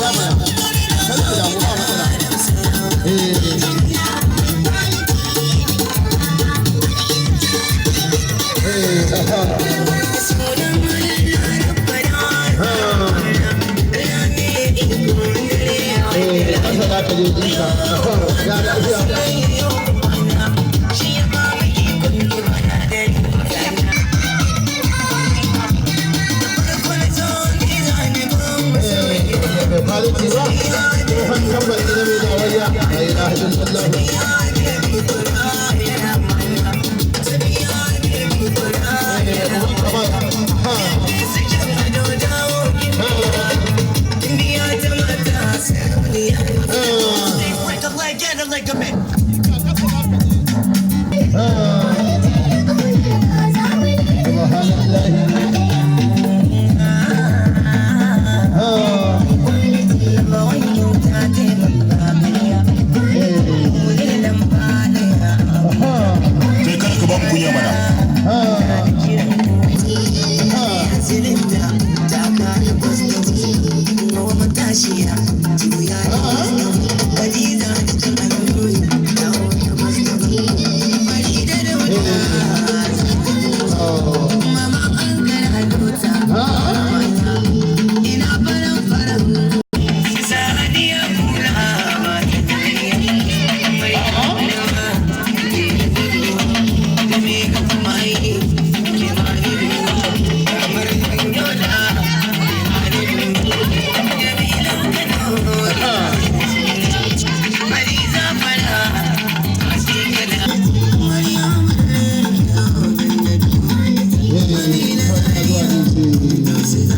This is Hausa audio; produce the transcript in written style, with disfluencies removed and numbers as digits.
Ya mana, kar ki damu, ba matsala. Eh eh, aha. Eh, kasa za ka je ɗinka. Ya lafiya. Eh, mai quality ba, tsohon tambari na mai dawayya, la ilaha illallah. Eh, uban kamar ha ha. Break a leg and a ligament. Subhanallah. Ha. Eh, aha. Kai, kada ka ba mu kunya mana. Ha ha. Eh, oh. Ha. Eh, zuwa ne ce.